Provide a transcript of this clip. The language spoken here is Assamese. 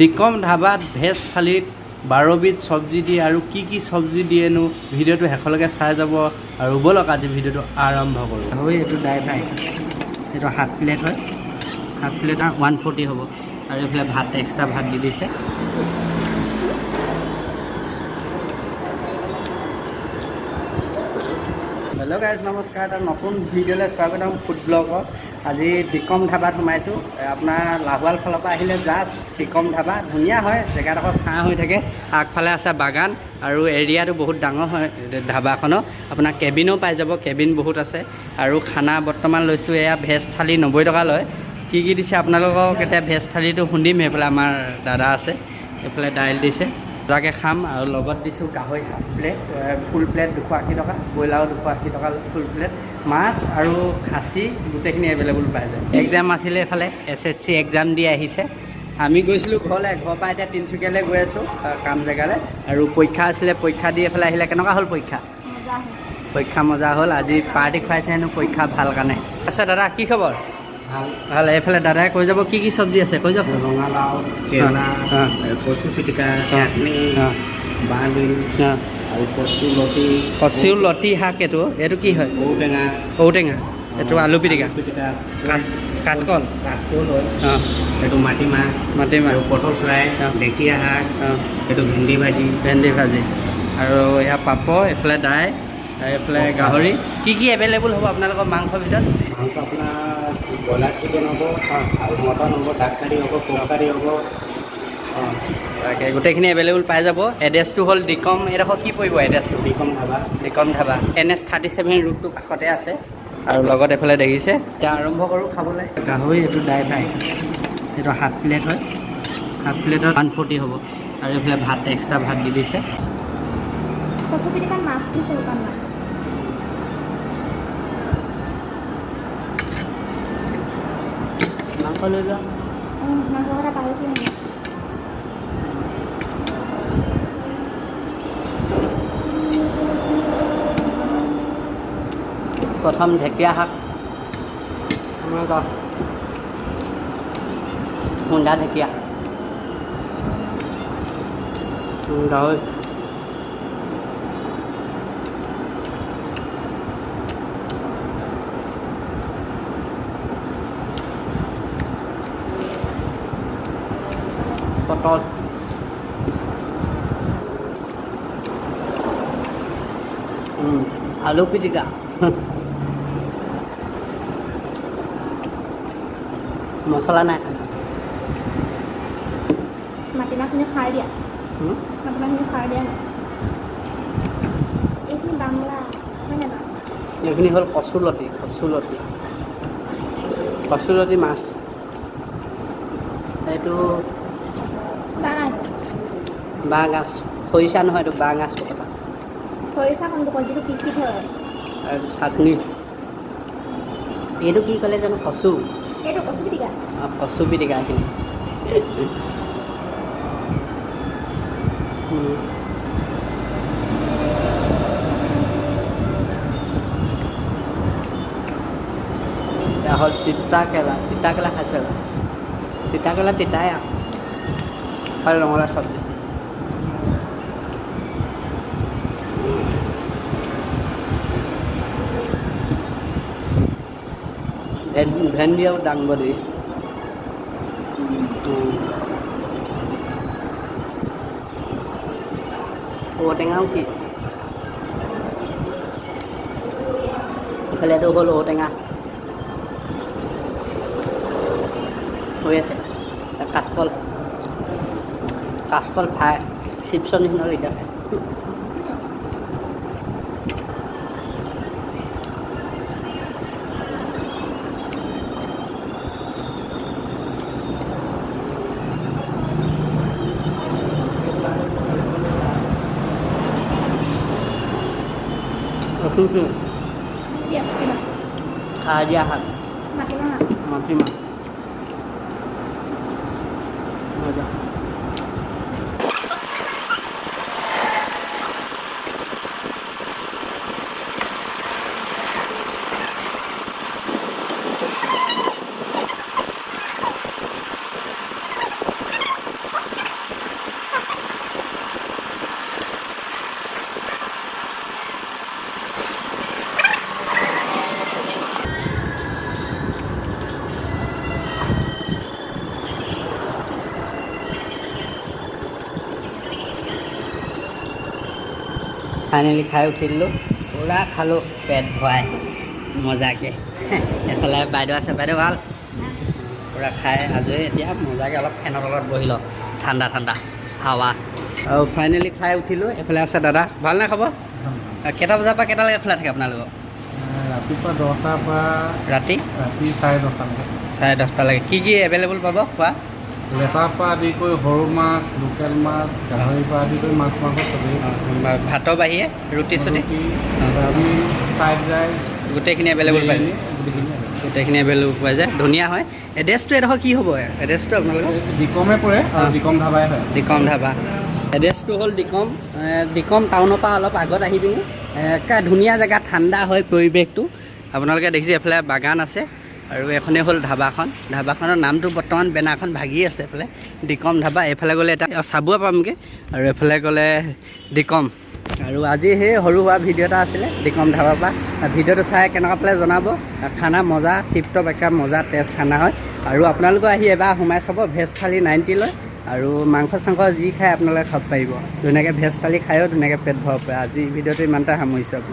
ডিকম ধাবাত ভেজ থালিত 12বিধ চব্জি দিয়ে আৰু কি কি চব্জি দিয়েনো ভিডিঅ'টো শেষলৈকে চাই যাব আৰু ব'লক আজি ভিডিঅ'টো আৰম্ভ কৰোঁ। হয়, এইটো ড্ৰাই ফ্ৰাই, এইটো হাফ প্লেট হয়। হাফ প্লেট 140 হ'ব আৰু এইফালে ভাত এক্সট্ৰা ভাত দি দিছে। হেল্ল' গাইজ, নমস্কাৰ। এটা নতুন ভিডিঅ'লৈ স্বাগতম ফুড ব্লগত। আজি ডিকম ধাবাত সোমাইছোঁ। আপোনাৰ লাহোৱাল ফালৰ পৰা আহিলে জাষ্ট ডিকম ধাবা ধুনীয়া হয়, জেগাডোখৰ ছাঁ হৈ থাকে। আগফালে আছে বাগান আৰু এৰিয়াটো বহুত ডাঙৰ হয় ধাবাখনৰ। আপোনাৰ কেবিনো পাই যাব, কেবিন বহুত আছে। আৰু খানা বৰ্তমান লৈছোঁ, এয়া ভেজ থালি 90 টকা লয়। কি কি দিছে আপোনালোকক এতিয়া ভেজ থালিটো শুনিম। সেইফালে আমাৰ দাদা আছে, এইফালে দাইল দিছে, মজাকৈ খাম। আৰু লগত দিছোঁ গাহৰি হাফ প্লেট, ফুল প্লেট 280 টকা, ব্ৰইলাৰো 280 টকা ফুল প্লেট। মাছ আৰু খাচী গোটেইখিনি এভেইলেবল পাই যায়। এক্সাম আছিলে, এইফালে এছএছচি এক্সাম দি আহিছে। আমি গৈছিলোঁ ঘৰলৈ, ঘৰৰ পৰা এতিয়া তিনিচুকীয়ালৈ গৈ আছোঁ কাম জেগালৈ। আৰু পৰীক্ষা আছিলে, পৰীক্ষা দি এইফালে আহিলে। কেনেকুৱা হ'ল পৰীক্ষা? মজা হ'ল। পৰীক্ষা মজা হ'ল। আজি পাৰ্টি খুৱাইছে হেনো পৰীক্ষা ভাল কাৰণে। আচ্ছা দাদা, কি খবৰ? ভাল। ভাল। এইফালে দাদাই কৈ যাব কি কি চব্জি আছে, কৈ যাওক। ৰঙালাও, কেৰেলা, কচু পিটিকা, চাটনি, বাঁহবিন আৰু কচু লতি। কচু লতি শাক। এইটো কি হয়? ঔটেঙা। ঔটেঙা। এইটো আলু পিটিকা। পিটিকা। কাচকল। কাচকল হয়। এইটো মাটিমাহ। মাটিমাহ। আৰু পটল ফ্ৰাই। ঢেকীয়া শাক। এইটো ভেন্দি ভাজি। ভেন্দি ভাজি আৰু এয়া পাপৰ, এইফালে দাইল, এইফালে গাহৰি। কি কি এভেইলেবল হ'ব আপোনালোকৰ মাংসৰ ভিতৰত? মাংস আপোনাৰ ব্ৰইলাৰ, চিকেন হ'ব আৰু মটন হ'ব, ডাক কাৰী হ'ব, পৰ্ক কাৰী হ'ব। অঁ, তাকে গোটেইখিনি এভেইলেবল পাই যাব। এড্ৰেছটো হ'ল ডিকম, এইডোখৰ কি পৰিব এড্ৰেছটো? ডিকম ধাবা। ডিকম ধাবা, এনএছ 37 ৰোডটোৰ কাষতে আছে। আৰু লগত এইফালে দেখিছে। এতিয়া আৰম্ভ কৰোঁ খাবলৈ। গাহৰি এইটো ড্ৰাই ফ্ৰাই, এইটো হাফ প্লেট হয়। হাফ প্লেটত 140 হ'ব আৰু এইফালে ভাত এক্সট্ৰা ভাত দি দিছে। কচু পিটিকাত মাছ দিছে, শুকান মাছ। মাংস লৈ লোৱা। মাংস কথা পাহৰিছোঁ নেকি? প্ৰথম ঢেকীয়া শাক, এনেকুৱা খুন্দা ঢেকীয়া, গাহৰি। পটল। আলু পিটিকা, মছলা নাই। মাটিমাহখিনি খাৰ দিয়া। হুম? মাটিমাহখিনি খাৰ দিয়া নাই। এইখিনি বাংলা হয় নাই বাৰু? এইখিনি হ'ল কচুলতি, কচুলতি, কচুলতি মাছ এইটো। বাঁহ। বাঁহ গাজ, খৰিচা নহয়, এইটো বাঁহ গাজটো কথা। খৰিচা কোনটো কয়, যিটো পিচি থয়? আৰু চাটনি। এইটো কি ক'লে জানো, কচু। এইটো কচু পিটিকা। অঁ, কচু পিটিকা এইখিনি। এয়া হ'ল তিতা কেৰেলা। তিতা কেৰেলা খাইছোঁ এবাৰ। তিতা কেৰেলা তিতাই আৰু আৰু ৰঙালাও চব্জি। ভেন্দি আৰু দাংবডি। ঔটেঙাও কি, ইফালে এইটো হ'ল ঔটেঙা হৈ আছে। কাচকল, কাচকল ফ্ৰাই, চিপছৰ নিচিনা লাগিছে খাই। দিয়া কিবা। খাৰ দিয়া শাক। মাটিমাহ। মাটিমাহ মজা। ফাইনেলি খাই উঠি দিলোঁ, পূৰা খালোঁ পেট ভৰাই মজাকৈ। এইফালে বাইদেউ আছে। বাইদেউ, ভাল? পূৰা খাই আজৰি। এতিয়া মজাকৈ অলপ ফেনৰ তলত বহি লওঁ, ঠাণ্ডা ঠাণ্ডা হাৱা। আৰু ফাইনেলি খাই উঠিলোঁ। এইফালে আছে দাদা। ভালনে খবৰ? কেইটা বজাৰ পৰা কেইটালৈকে খোলা থাকে আপোনালোকৰ? ৰাতিপুৱা 10টাৰ পৰা ৰাতি ৰাতি 10:30লৈকে। 10:30লৈকে। কি কি এভেইলেবল পাব খোৱা? লেটাৰ পৰা আদি কৰি সৰু মাছ, লোকেল মাছ, গাহৰিৰ পৰা আদি কৰি মাছ মাংস চবেই। ভাতৰ বাহিৰে ৰুটি চুটি? ৰুটি, চাওমিন, ফ্ৰাইড ৰাইচ। গোটেইখিনি এভেইলেবল পাই যায়? গোটেইখিনি available। গোটেইখিনি এভেইলেবল পোৱা যায়, ধুনীয়া হয়। এড্ৰেছটো এডোখৰ কি হ'ব, এড্ৰেছটো আপোনালোকৰ? ডিকমে পৰে আৰু ডিকম ধাবাই হয়। ডিকম ধাবা। এড্ৰেছটো হ'ল ডিকম, ডিকম টাউনৰ পৰা অলপ আগত আহি পিনি একে ধুনীয়া জেগা, ঠাণ্ডা হয় পৰিৱেশটো। আপোনালোকে দেখিছে এইফালে বাগান আছে আৰু এইখনেই হ'ল ধাবাখন। ধাবাখনৰ নামটো বৰ্তমান বেনাৰখন ভাগি আছে। এইফালে ডিকম ধাবা, এইফালে গ'লে এটা চাবুৱা পামগৈ আৰু এইফালে গ'লে ডিকম। আৰু আজি সেই সৰু সুৰা ভিডিঅ' এটা আছিলে ডিকম ধাবাৰ পৰা। ভিডিঅ'টো চাই কেনেকুৱা পালে জনাব। খানা মজা, টিপটপ, একে মজা টেষ্ট খানা হয়। আৰু আপোনালোকেও আহি এবাৰ সোমাই চাব। ভেজ থালি 90 লয় আৰু মাংস চাংস যি খায় আপোনালোকে খাব পাৰিব ধুনীয়াকৈ। ভেজ থালি খায়ো ধুনীয়াকৈ পেট ভৰাব পাৰে। আজি ভিডিঅ'টো ইমানতে সামৰিছোঁ আপোনাৰ।